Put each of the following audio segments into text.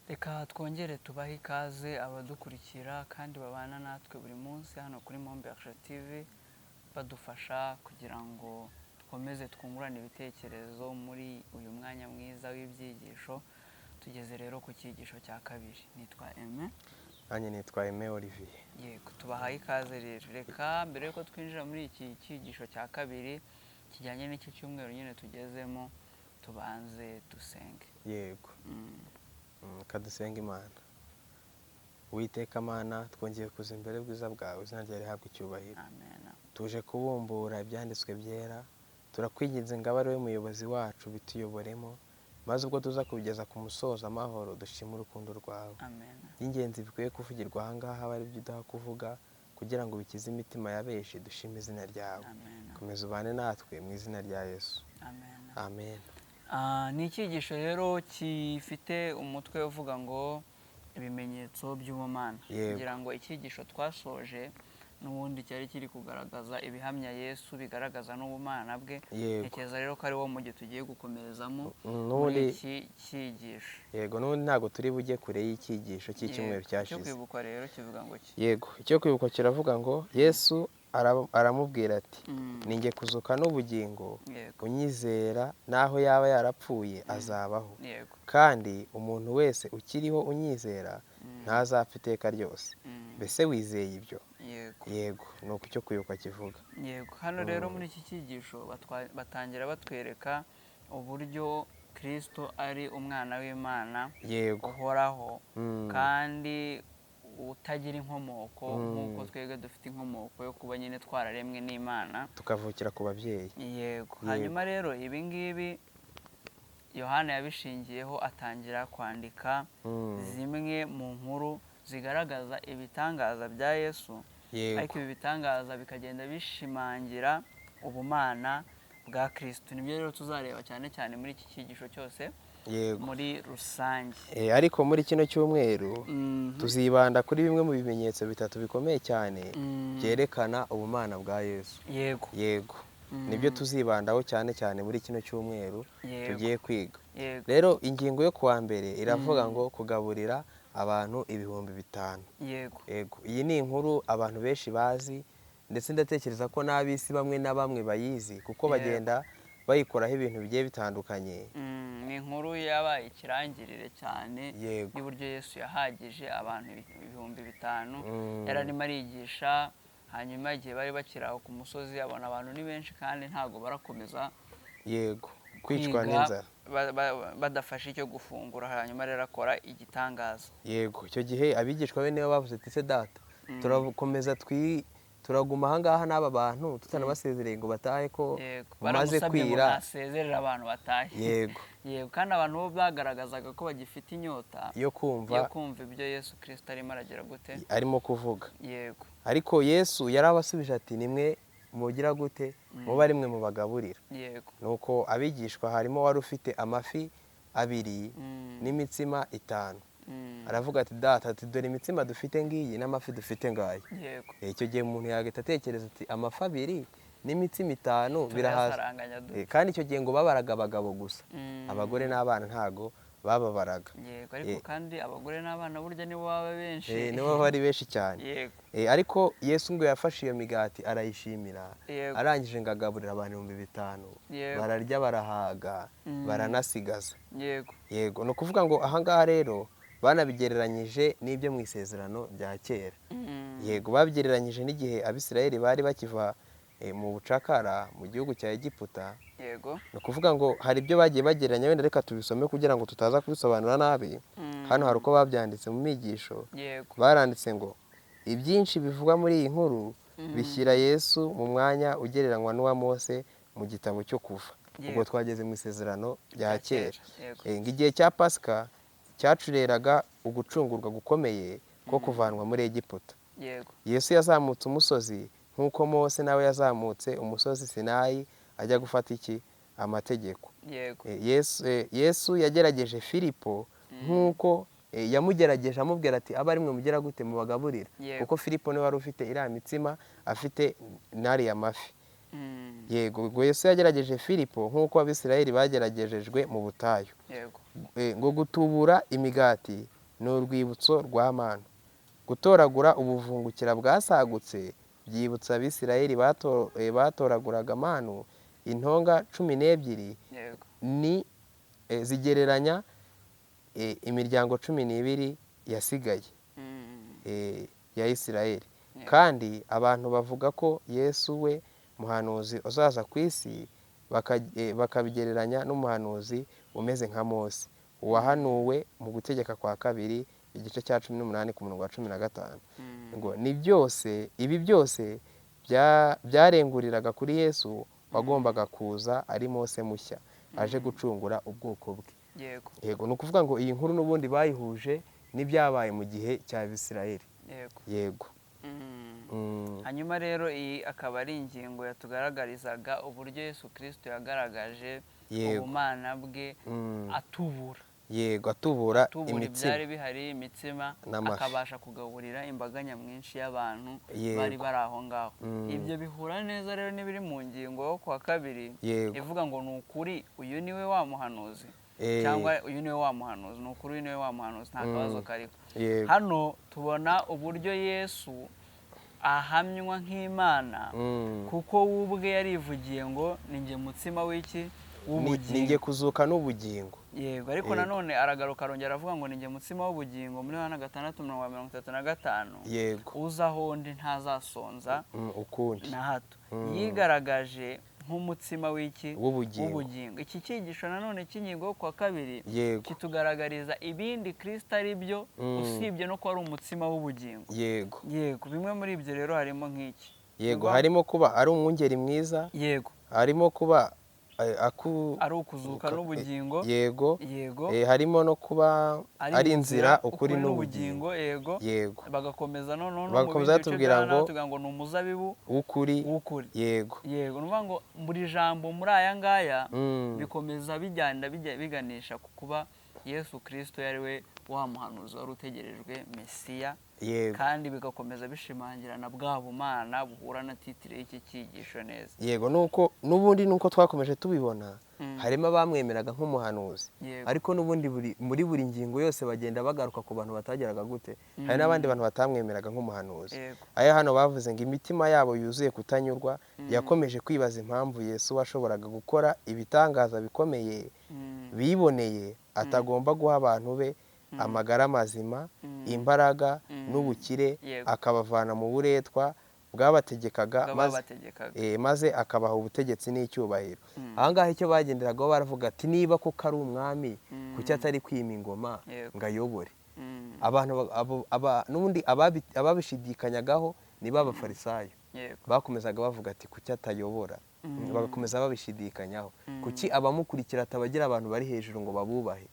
Reka twongere tubahe ikaze abadukurikira kandi babana natwe buri munsi hano kuri Momberge TV, badufasha kugira ngo dukomeze twungurane ibitekerezo muri uyu mwanya mwiza w'ibyigisho. Tugeze rero ku cyigisho cya kabiri. Nitwa Aime. Nanjye nitwa Aime Olivier. Yego, tubahaye ikaze rero. Reka mbere yuko twinjira muri iki cyigisho cya kabiri kijyanye n'iki cyumweru nyine tugezemo, tubanze dusenge. Yego. Reka dusenge Imana. Uwiteka Mana, twongeye kuza imbere y'ubwiza bwawe, izina ryawe rihabwe icyubahiro. Amen. Tuje kubumbura ibyanditswe byera, turakwinginze ngo abe ari we muyobozi wacu, bituyoboremo, maze ubwo tuza kubigeza ku musozo amahoro, dushime urukundo rwawe. Amen. Iby'ingenzi bikwiye kuvugirwa aha ngaha aba ari byo uduha kuvuga, kugira ngo bikize imitima ya benshi, dushime izina ryawe. Amen. Komeza ubane natwe mu izina rya Yesu. Amen. Amen. Ni icyigisho rero gifite umutwe uvuga ngo ibimenyetso by'ubumana. Kugira ngo icyigisho twasoje n'ubundi cyari kiri kugaragaza ibihamya Yesu bigaragaza n'ubumana bwe. Ntekereza rero ko ari wo mujyi tugiye gukomerezamo muri iki cyigisho. Yego, n'ubundi ntabwo turi bujye kure y'icyigisho cy'icyumweru Icyo cyashize. kwibukwa rero kivuga ngo ki? Yego, icyo kwibukwa kiravuga ngo Yesu aramubwira ati: "Ni njye kuzuka n'ubugingo, unyizera naho yaba yarapfuye azabaho, kandi umuntu wese ukiriho unyizera ntazapfa iteka ryose. Mbese wizeye ibyo?" Yego. Yego, ni uko icyo kwibuka kivuga. Yego, hano rero muri iki cyigisho batangira batwereka uburyo Kristo ari umwana w'Imana uhoraho kandi utagira inkomoko, nk'uko twebwe dufite inkomoko yo kuba nyine twararemwe n'Imana, tukavukira ku babyeyi. Yego. Hanyuma rero ibi ngibi Yohana yabishingiyeho atangira kwandika zimwe mu nkuru zigaragaza ibitangaza bya Yesu, ariko ibi bitangaza bikagenda bishimangira ubumana bwa Kristo. Nibyo rero tuzareba cyane cyane muri iki cyigisho cyose muri rusange. Ariko muri kino cyumweru tuzibanda kuri bimwe mu bimenyetso bitatu bikomeye cyane byerekana ubumana bwa Yesu. Yego, nibyo tuzibandaho cyane cyane muri kino cyumweru tugiye kwiga. Rero ingingo yo kuwa mbere iravuga ngo kugaburira abantu 5000. Yego, iyi ni inkuru abantu benshi bazi, ndetse ndatekereza ko n'ab'isi bamwe na bamwe bayizi, kuko bagenda bayikoraho ibintu bigiye bitandukanye. Ni inkuru yabaye ikirangirire cyane y'uburyo Yesu yahagije abantu 5000. Yari arimo arigisha, hanyuma igihe bari bakiri aho ku musozi abona abantu ni benshi kandi ntabwo barakomeza Kwicwa kwiga n'inzara. Badafashe icyo gufungura, hanyuma rero akora igitangaza. Yego, icyo gihe abigishwa be nibo bavuze ati: "Se data, turakomeza turaguma ahangaha n'aba bantu tutanabasezereye ngo batahe ko bumaze Baramusabye ngo kwira?" nasezerere abantu batahe. Yego, kandi abantu bo bagaragazaga ko bagifite inyota yo kumva yo kumva ibyo Yesu Kristo arimo aragira gute? Arimo kuvuga. Ariko Yesu yarabasubije ati: "Nimwe mugira gute? Muba ari mwe mubagaburira." Nuko abigishwa harimo wari ufite amafi abiri n'imitsima itanu. Aravuga ati: "Data," ati, "dore imitsima dufite ngiyi n'amafi dufite ngaya." Icyo gihe umuntu yagahita atekereza ati: "Amafi abiri n'imitsima itanu birahaza." Turayasaranganya dute? Kandi icyo gihe ngo babaraga abagabo gusa, abagore n'abana ntago bababaraga. Yego, ariko kandi abagore n'abana burya nibo baba benshi. Nibo bari benshi cyane. Ariko Yesu ngo yafashe iyo migati arayishimira, arangije ngo agaburira abantu 5000. Bararya barahaga, baranasigaza. Yego, ni ukuvuga ngo ahangaha rero banabigereranyije n'ibyo mu isezerano rya kera. Yego, babigereranyije n'igihe Abisirayeli bari bakiva mu bucakara mu gihugu cya Egiputa. Ni ukuvuga ngo hari ibyo bagiye bagereranya, wenda reka tubisome kugira ngo tutaza kubisobanura nabi. Hano hari uko babyanditse mu migisho. Baranditse ngo ibyinshi bivugwa muri iyi nkuru bishyira Yesu mu mwanya ugereranywa n'uwa Mose mu gitabo cyo Kuva. Ubwo twageze mu isezerano rya kera. Ngo igihe cya Pasika cyacureraga ugucungurwa gukomeye ko kuvanwa muri Egiputa. Yesu yazamutse umusozi nk'uko Mose nawe yazamutse umusozi Sinayi ajya gufata iki? Amategeko. Yesu yagerageje Filipo nk'uko yamugerageje amubwira ati: "Abe ari mwe mugira gute? Mubagaburira." Kuko Filipo niwe wari ufite iriya mitsima, afite n'ariya mafi. Yego, ngo Yesu yagerageje Filipo nk'uko Abisirayeli bageragejejwe mu butayu. Ngo gutubura imigati Ni urwibutso rwa manu. Gutoragura ubuvungukira bwasagutse byibutsa Abisirayeli batoraguraga manu. Intonga 12 ni zigereranya imiryango 12 yasigaye ya Isirayeli. Kandi abantu bavuga ko Yesu we muhanuzi uzaza ku isi, bakabigereranya n'umuhanuzi umeze nka Mose wahanuwe mu Gutegeka kwa Kabiri igice cya 18 ku murongo wa 15. Ngo ni byose, ibi byose byarenguriraga kuri Yesu wagombaga kuza ari Mose mushya aje gucungura ubwoko bwe. Yego, ni ukuvuga ngo iyi nkuru n'ubundi bayihuje n'ibyabaye mu gihe cya Isirayeli. Yego. Hanyuma rero iyi akaba ari ingingo yatugaragarizaga uburyo Yesu Kristo yagaragaje ubumana bwe atubura. Yego, atubura imitsima, ibyari bihari imitsima, akabasha kugaburira imbaga nyamwinshi y'abantu bari bari aho ngaho. Ibyo bihura neza rero n'ibiri mu ngingo yo kuwa kabiri ivuga ngo ni ukuri uyu niwe wa muhanuzi, cyangwa uyu niwe wa muhanuzi, ni ukuri uyu niwe wa muhanuzi, nta kabazo kariho. Hano tubona uburyo Yesu ahamywa nk'Imana, kuko we ubwe yarivugiye ngo ni njye mutsima w'iki w'ubugingo, ni njye kuzuka n'ubugingo. Yego, ariko nanone aragaruka arongera avuga ngo ni njye mutsima w'ubugingo muri Yohana 6:35. Yego, uza aho ndi ntazasonza ukundi na hato. Yigaragaje nk'umutsima w'iki w'ubugingo. Iki cyigisho nanone cy'ingingo kwa kabiri kitugaragariza ibindi Kristo ari byo, usibye no kuba ari umutsima w'ubugingo. Yego. Yego, bimwe muri ibyo rero harimo nk'iki. Yego, harimo kuba ari umwungeri mwiza. Yego, harimo kuba ari ukuzuka n'ubugingo. Yego. Yego, harimo no kuba ari inzira, ukuri n'ubugingo. Yego. Yego, bagakomeza none bagakomeza batubwira ngo ni umuzabibu w'ukuri. Yego. Yego, ni ukuvuga ngo buri jambo muri aya ngaya bikomeza bijyana biganisha ku kuba Yesu Kristo yari we wa muhanuzi wari utegerejwe Mesiya. Yego, kandi bigakomeza bishimangira na bwa bumana buhura na titire y'iki cyigisho neza. Yego, nuko n'ubundi nuko twakomeje tubibona, harimo abamwemeraga nk'umuhanuzi, ariko n'ubundi muri buri ngingo yose bagenda bagaruka ku bantu batageraga gute. Hari n'abandi bantu batamwemeraga nk'umuhanuzi. Aya hano bavuze ngo imitima yabo yuzuye kutanyurwa yakomeje kwibaza impamvu Yesu washoboraga gukora ibitangaza bikomeye biboneye atagomba guha abantu be amagara mazima, imbaraga n'ubukire, akabavana mu buretwa bwabategekaga, maze akabaha ubutegetsi n'icyubahiro. Aha ngaha icyo bagenderagaho baravuga ati niba koko ari umwami, kuki atari kwima ingoma ngo ayobore? Abantu n'ubundi ababishidikanyagaho ni b'Abafarisayo, bakomezaga bavuga ati kuki atayobora, bagakomeza babishidikanyaho, kuki abamukurikira atabagira abantu bari hejuru ngo babubahe,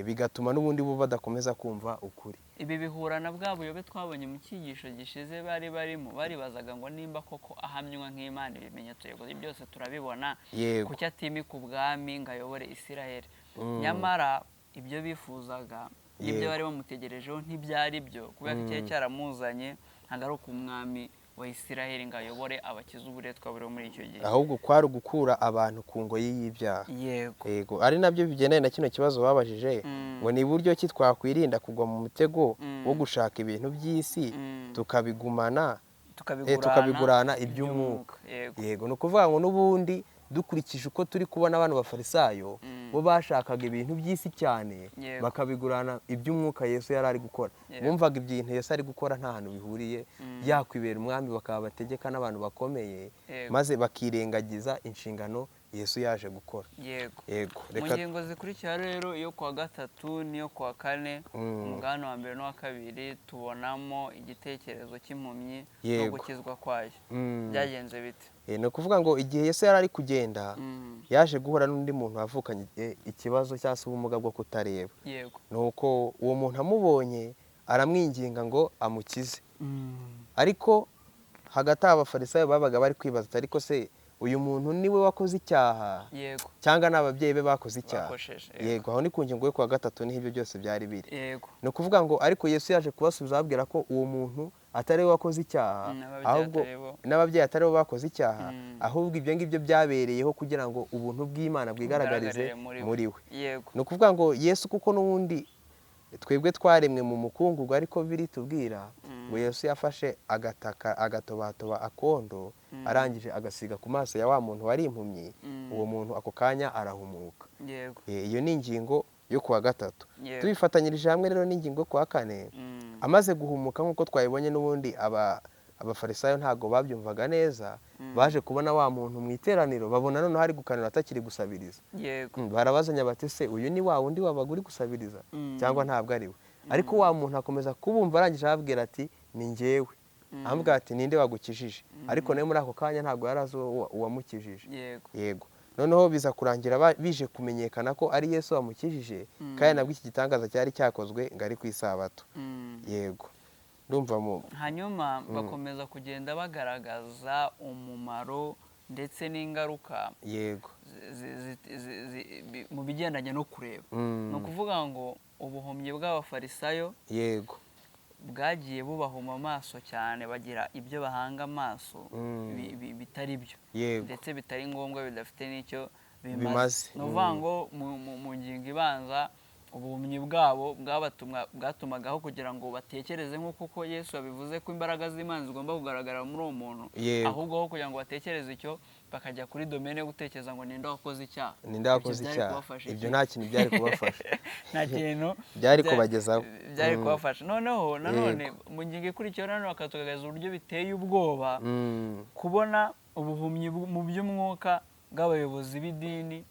bigatuma n'ubundi bo badakomeza kumva ukuri. Ibi bihura na bwa buyobe twabonye mu cyigisho gishize bari barimo baribazaga ngo nimba koko ahamywa nk'Imana, ibimenyetso yego byose turabibona, kuki atimika ubwami ngo ayobore Isirayeli? Nyamara ibyo bifuzaga n'ibyo bari bamutegerejeho ntibyari byo, kubera ko icyari cyaramuzanye ntabwo ari umwami wa Isirayeli ngo ayobore abakize uburetwa buri muri icyo gihe, ahubwo kwari ugukura abantu ku ngoyi y'ibyaha. Yego. Yego, ari nabyo bigendanye na kino kibazo babajije ngo ni buryo ki twakwirinda kugwa mu mutego wo gushaka ibintu by'isi tukabigumana, tukabigurana iby'umwuka. Yego, ni ukuvuga ngo n'ubundi dukurikije uko turi kubona abantu bafarisayo bo bashakaga ibintu by'isi cyane bakabigurana iby'umwuka Yesu yari ari gukora. Bumvaga ibintu Yesu ari gukora nta hantu bihuriye, yakwibera umwami bakaba bategeka n'abantu bakomeye, maze bakirengagiza inshingano Yesu yaje gukora. Yego. Yego. Mu ngingo zikurikira rero iyo kuwa gatatu n'iyo kuwa kane, umugabane wa mbere n'uwa kabiri, tubonamo igitekerezo cy'impumyi no gukizwa kwayo. Byagenze bite? Ni ukuvuga ngo igihe Yesu yari ari kugenda, yaje guhura n'undi muntu wavukanye ikibazo cyangwa se ubumuga bwo kutareba. Yego. Nuko uwo muntu amubonye aramwinginga ngo amukize. Ariko hagati abafarisayo babaga bari kwibaza ariko se uyu muntu niwe wakoze icyaha cyangwa n'ababyeyi be bakoze icyaha? Yego, aho ni ku ngingo yo kuwa gatatu niho ibyo byose byari biri. Ni ukuvuga ngo ariko Yesu yaje kubasubiza ababwira ko uwo muntu atari we wakoze icyaha, ahubwo n'ababyeyi atari bo bakoze icyaha, ahubwo ibyo ngibyo byabereyeho kugira ngo ubuntu bw'Imana bwigaragarize muri we. Ni ukuvuga ngo Yesu kuko n'ubundi Twebwe twaremwe mu mukungugu, ariko biri tubwira ngo Yesu yafashe agataka agatobatoba akondo, arangije agasiga ku maso ya wa muntu wari impumyi, uwo muntu ako kanya arahumuka. Iyo ni ingingo yo kuwa gatatu. Tubifatanyirije hamwe rero n'ingingo yo kuwa kane, amaze guhumuka nk'uko twayibonye n'ubundi abafarisayo ntago babyumvaga neza, baje kubona wa muntu mu iteraniro babona noneho ari gukanura atakiri gusabiriza. Barabazanya bati se uyu ni wa wundi wabaga uri gusabiriza cyangwa ntabwo ari we? Ariko wa muntu akomeza kubumva, arangije ababwira ati ni njyewe. Amubwira ati ninde wagukijije? Ariko nawe muri ako kanya ntabwo yari azi uwamukijije. Yego. Noneho biza kurangira bije kumenyekana ko ari Yesu wamukijije, kandi nabwo iki gitangaza cyari cyakozwe ngo ari ku isabato. Yego. Ndumva mu hanyuma bakomeza kugenda bagaragaza umumaro ndetse n'ingaruka. Yego. Mu bigendanye no kureba. Ni ukuvuga ngo ubuhumyi bw'abafarisayo yego bwagiye bubahuma amaso cyane, bagira ibyo bahanga amaso bitari byo, ndetse bitari ngombwa, bidafite n'icyo bimaze. Ni ukuvuga ngo mu ngingo ibanza ubuhumyi bwabo bwatumagaho kugira ngo batekereze nk'uko ko Yesu yabivuze ko imbaraga z'Imana zigomba kugaragara muri uwo muntu, ahubwo aho kugira ngo batekereze icyo bakajya kuri domene yo gutekereza ngo ninde wakoze icyaha, ninde wakoze icyaha. Ibyo nta kintu byari kubafasha, nta kintu byari kubagezaho, byari kubafasha. Noneho nanone mu ngingo ikurikiyeho nanone bakatugaragaza uburyo biteye ubwoba kubona ubuhumyi mu by'umwuka bw'abayobozi b'idini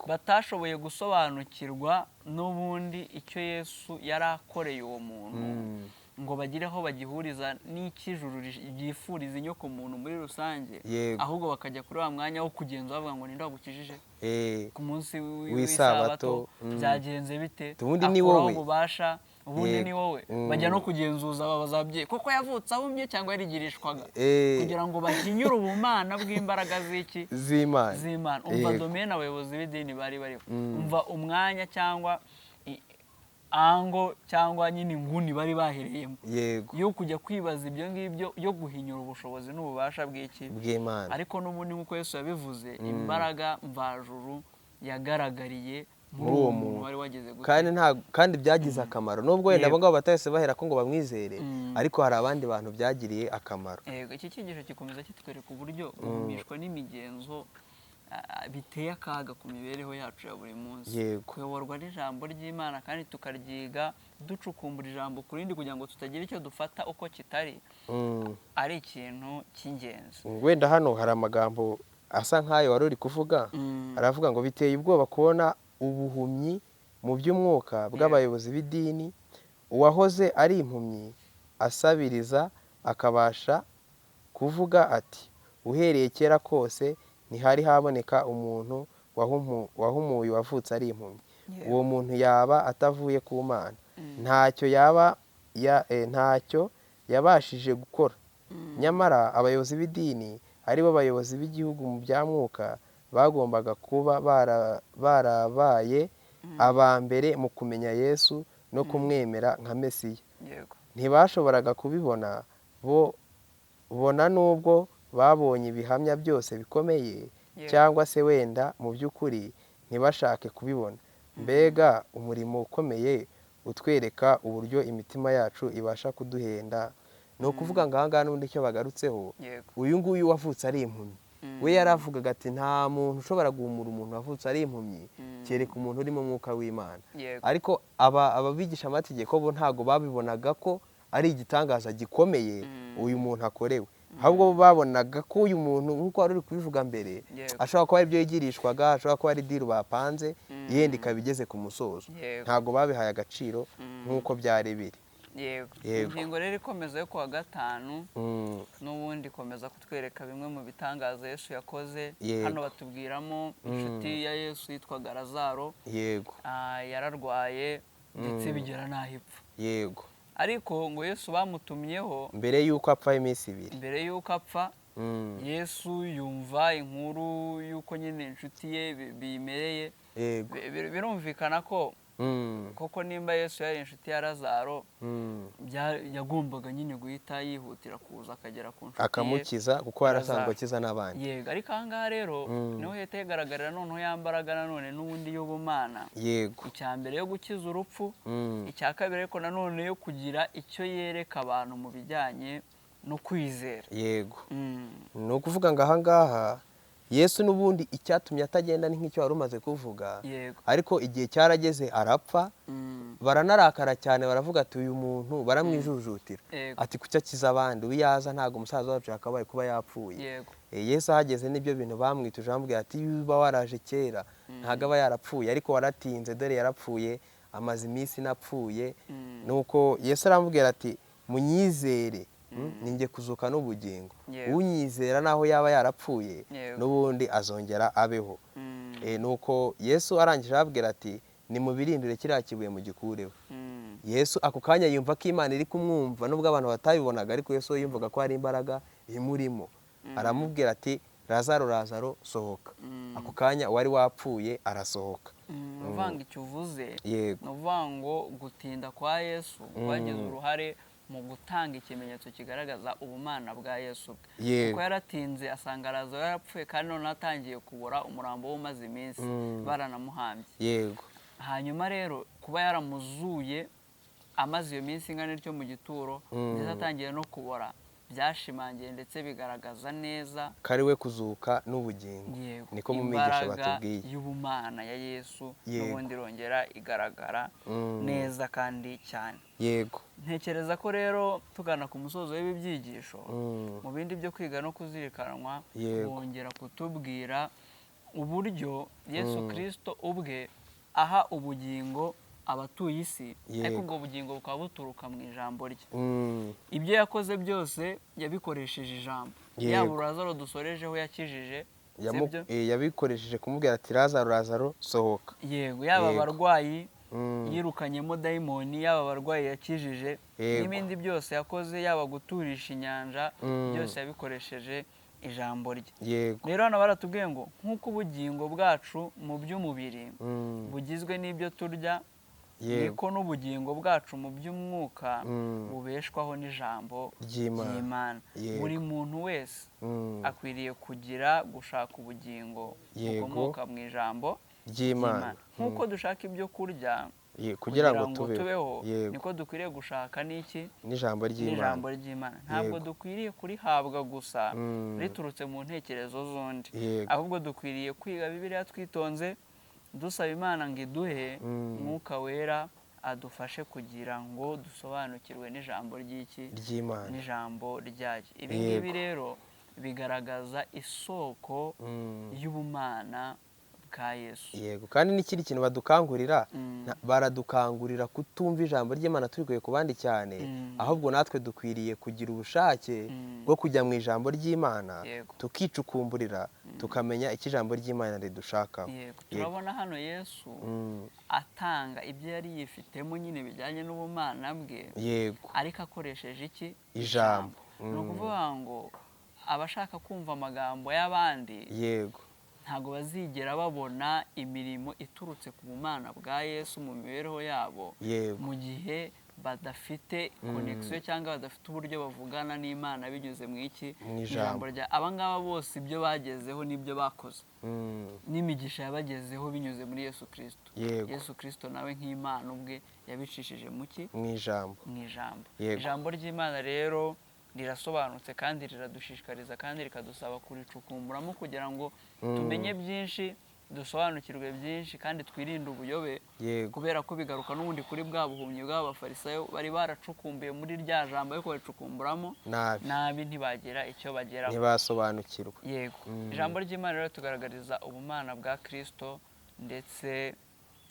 batashoboye gusobanukirwa n'ubundi icyo Yesu yari akoreye uwo muntu, ngo bagire aho bagihuriza n'icy'ijuru ryifuriza inyoko muntu muri rusange, ahubwo bakajya kuri wa mwanya wo kugenza bavuga ngo ninde wagukijije ku munsi w'isabato, byagenze bite, akuraho ububasha, ubundi ni wowe. Bajya no kugenzuza babaza ababyeyi koko yavutse ahumye cyangwa yarigirishwaga, kugira ngo bahinyure ubumana bw'imbaraga z'iki z'Imana. Umva domene abayobozi b'idini bari bariho, umva umwanya cyangwa ango cyangwa nyine inguni bari bahereyemo yo kujya kwibaza ibyo ngibyo, yo guhinyura ubushobozi n'ububasha bw'iki bw'Imana. Ariko n'ubundi nk'uko Yesu yabivuze, imbaraga mvajuru yagaragariye muri uwo muntu wari wageze gute, kandi byagize akamaro nubwo wenda abo ngabo batahise bahera ko ngo bamwizere, ariko hari abandi bantu byagiriye akamaro. Yego, iki cyigisho gikomeza kitwereka uburyo guhumishwa n'imigenzo biteye akaga ku mibereho yacu ya buri munsi. Kuyoborwa n'ijambo ry'Imana kandi tukaryiga ducukumbura ijambo ku rindi kugira ngo tutagira icyo dufata uko kitari, ari ikintu cy'ingenzi. Wenda hano hari amagambo asa nk'ayo wari uri kuvuga, aravuga ngo biteye ubwoba kubona ubuhumyi mu by'umwuka bw'abayobozi b'idini, uwahoze ari impumyi asabiriza akabasha kuvuga ati uhereye kera kose ntihari haboneka umuntu wahumuye wavutse ari impumyi, uwo muntu yaba atavuye ku Mana, ntacyo yaba ntacyo yabashije gukora. Nyamara abayobozi b'idini aribo bayobozi b'igihugu mu bya mwuka bagombaga kuba barabaye aba mbere mu kumenya Yesu no kumwemera nka Mesiya. Ntibashoboraga kubibona bo bona nubwo babonye ibihamya byose bikomeye, cyangwa se wenda mu by'ukuri ntibashake kubibona. Mbega umurimo ukomeye utwereka uburyo imitima yacu ibasha kuduhenda. Ni ukuvuga ngo aha ngaha n'ubundi icyo bagarutseho, uyu nguyu wavutse ari impumyi we yaravugaga ati nta muntu ushobora guhumura umuntu wavutse ari impumyi kereka umuntu uri mu mwuka w'Imana. Ariko ababigisha amategeko bo ntago babibonaga ko ari igitangaza gikomeye uyu muntu akorewe, ahubwo babonaga ko uyu muntu nk'uko wari uri kubivuga mbere ashobora kuba ari ibyo yigirishwaga, ashobora kuba ari diru bapanze yenda ikaba igeze ku musozo. Ntabwo babihaye agaciro nk'uko byari biri. Yego. Ingingo rero ikomeza yo kuwa gatanu n'ubundi ikomeza kutwereka bimwe mu bitangaza Yesu yakoze. Hano batubwiramo inshuti ya Yesu yitwaga Lazaro. Yego. Yararwaye ndetse bigera n'aho ipfa. Yego. Ariko ngo Yesu bamutumyeho mbere y'uko apfa iminsi ibiri. Mbere y'uko apfa Yesu yumva inkuru y'uko nyine inshuti ye bimereye. Birumvikana ko Koko nimba Yesu yari inshuti ya Lazaro, yagombaga nyine guhita yihutira kuza akagera ku nshuti ye akamukiza, kuko yarasanzwe akiza n'abandi. Yego, ariko aha ngaha rero niho hita higaragarira noneho ya mbaraga nanone n'ubundi y'ubumana. Yego. Icya mbere yo gukiza urupfu, icya kabiri ariko nanone yo kugira icyo yereka abantu mu bijyanye no kwizera. Yego. Ni ukuvuga ngo aha ngaha Yesu n'ubundi icyatumye atagenda ni nk'icyo wari umaze kuvuga. Ariko igihe cyarageze arapfa, baranarakara cyane, baravuga ati uyu muntu baramwijujutira, ati kuki akiza abandi, uyu yaza ntabwo umusaza wacu yakabaye kuba yapfuye. Yesu ahageze n'ibyo bintu bamwituje, bamubwira ati iyo uba waraje kera ntabwo aba yarapfuye, ariko waratinze, dore yarapfuye amaze iminsi inapfuye. Nuko Yesu aramubwira ati munyizere, ninjye kuzuka n'ubugingo, unyizera naho yaba yarapfuye n'ubundi azongera abeho. Nuko Yesu arangije ababwira ati nimubirindire kiriya kibuye mugikureho. Yesu ako kanya yumva ko Imana iri kumwumva, nubwo abantu batabibonaga, ariko Yesu yumvaga ko hari imbaraga imurimo. Aramubwira ati Lazaro, Lazaro sohoka. Ako kanya uwari wapfuye arasohoka. Uvanga icyo uvuze, ni uvuga ngo gutinda kwa Yesu kwagize uruhare mu gutanga ikimenyetso kigaragaza ubumana bwa Yesu bwe. Kuko yaratinze asanga Lazaro yarapfuye, kandi none atangiye kubura umurambo we umaze iminsi baranamuhambye. Yego. Hanyuma rero kuba yaramuzuye amaze iyo minsi ingana ityo mu gituro, ndetse atangiye no kubora, byashimangiye ndetse bigaragaza neza ko ari we kuzuka n'ubugingo. Niko mu migisha batubwiye y'ubumana ya Yesu n'ubundi irongera igaragara neza kandi cyane. Yego. Ntekereza ko rero tugana ku musozo w'ibi byigisho, mu bindi byo kwiga no kuzirikanwa, bongera kutubwira uburyo Yesu Kristo ubwe aha ubugingo abatuye isi, ariko ubwo bugingo bukaba buturuka mu ijambo rye. Ibyo yakoze byose yabikoresheje ijambo. Yaba Lazaro dusorejeho yakijije, yabikoresheje kumubwira ati Lazaro, Lazaro sohoka. Yego, yaba abarwayi yirukanyemo dayimoni, yaba abarwayi yakijije, n'ibindi byose yakoze, yaba guturisha inyanja, byose yabikoresheje ijambo rye. Rero hano baratubwiye ngo nk'uko ubugingo bwacu mu by'umubiri bugizwe n'ibyo turya, niko n'ubugingo bwacu mu by'umwuka bubeshwaho n'ijambo ry'Imana. Buri muntu wese akwiriye kugira gushaka ubugingo bukomoka mu ijambo ry'Imana. Nk'uko dushaka ibyo kurya kugira ngo tubeho, niko dukwiriye gushaka n'iki? N'ijambo ry'Imana. Ntabwo dukwiriye kurihabwa gusa riturutse mu ntekerezo z'undi, ahubwo dukwiriye kwiga Bibiliya twitonze, dusaba Imana ngo iduhe Mwuka Wera adufashe kugira ngo dusobanukirwe n'ijambo ry'iki? N'ijambo ryayo. Ibi ngibi rero bigaragaza isoko y'ubumana bwa Yesu. Yego, kandi n'ikindi kintu badukangurira, baradukangurira kutumva ijambo ry'Imana tubikuye ku bandi cyane, ahubwo natwe dukwiriye kugira ubushake bwo kujya mu ijambo ry'Imana, tukicukumburira, tukamenya icyo ijambo ry'Imana ridushakaho. Turabona hano Yesu atanga ibyo yari yifitemo nyine bijyanye n'ubumana bwe, ariko akoresheje iki? Ijambo. Ni ukuvuga ngo abashaka kumva amagambo y'abandi, yego, ntabwo bazigera babona imirimo iturutse ku bumana bwa Yesu mu mibereho yabo, mu gihe badafite connection cyangwa badafite uburyo bavugana n'Imana binyuze mu iki? Ijambo rya. Aba ngaba bose ibyo bagezeho n'ibyo bakoze n'imigisha yabagezeho binyuze muri Yesu Kristo. Yesu Kristo nawe nk'Imana ubwe yabicishije mu ki? Mu ijambo. Mu ijambo. Ijambo ry'Imana rero rirasobanutse kandi riradushishikariza kandi rikadusaba kuricukumburamo kugira ngo tumenye byinshi, dusobanukirwe byinshi kandi twirinde ubuyobe, kubera ko bigaruka n'ubundi kuri bwa buhumyi bw'abafarisayo bari baracukumbuye muri rya jambo, ariko baricukumburamo nabi ntibagira icyo bageraho, ntibasobanukirwa. Yego. Ijambo ry'Imana rero tugaragariza ubumana bwa Kristo ndetse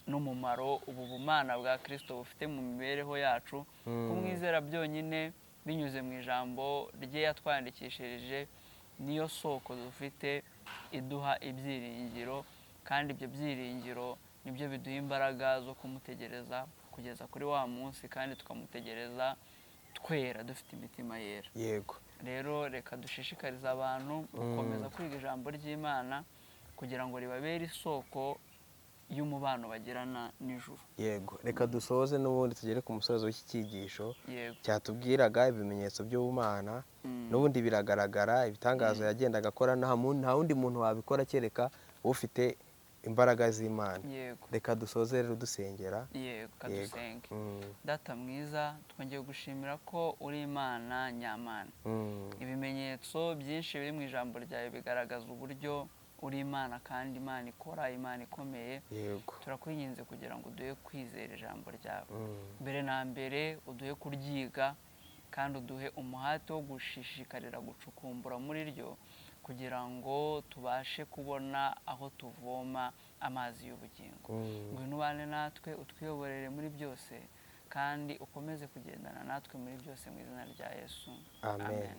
n'umumaro ubu bumana bwa Kristo bufite mu mibereho yacu. Kumwizera byonyine binyuze mu ijambo rye yatwandikishirije niyo soko dufite iduha ibyiringiro, kandi ibyo byiringiro nibyo biduha imbaraga zo kumutegereza kugeza kuri wa munsi, kandi tukamutegereza twera dufite imitima yera. Yego. Rero reka dushishikarize abantu gukomeza kwiga ijambo ry'Imana kugira ngo ribabere isoko y'umubano bagirana n'ijuru. Yego, reka dusoze n'ubundi tugere ku musozo w'iki cyigisho cyatubwiraga ibimenyetso by'ubumana. N'ubundi biragaragara ibitangazo yagendaga akora, nta wundi muntu wabikora kereka ufite imbaraga z'Imana. Reka dusoze rero dusengera. Yego, kadusenge. Data mwiza, twongeye gushimira ko uri Imana nyamana. Ibimenyetso byinshi biri mu ijambo ryawe bigaragaza uburyo uri Imana, kandi Imana ikora, Imana ikomeye. Turakwinginze kugira ngo uduhe kwizera ijambo ryawe. Mbere na mbere uduhe kuryiga, kandi uduhe umuhate wo gushishikarira gucukumbura muri ryo, kugira ngo tubashe kubona aho tuvoma amazi y'ubugingo. Ngwino ubane natwe, utwiyoborere muri byose, kandi ukomeze kugendana natwe muri byose, mu izina rya Yesu. Amen.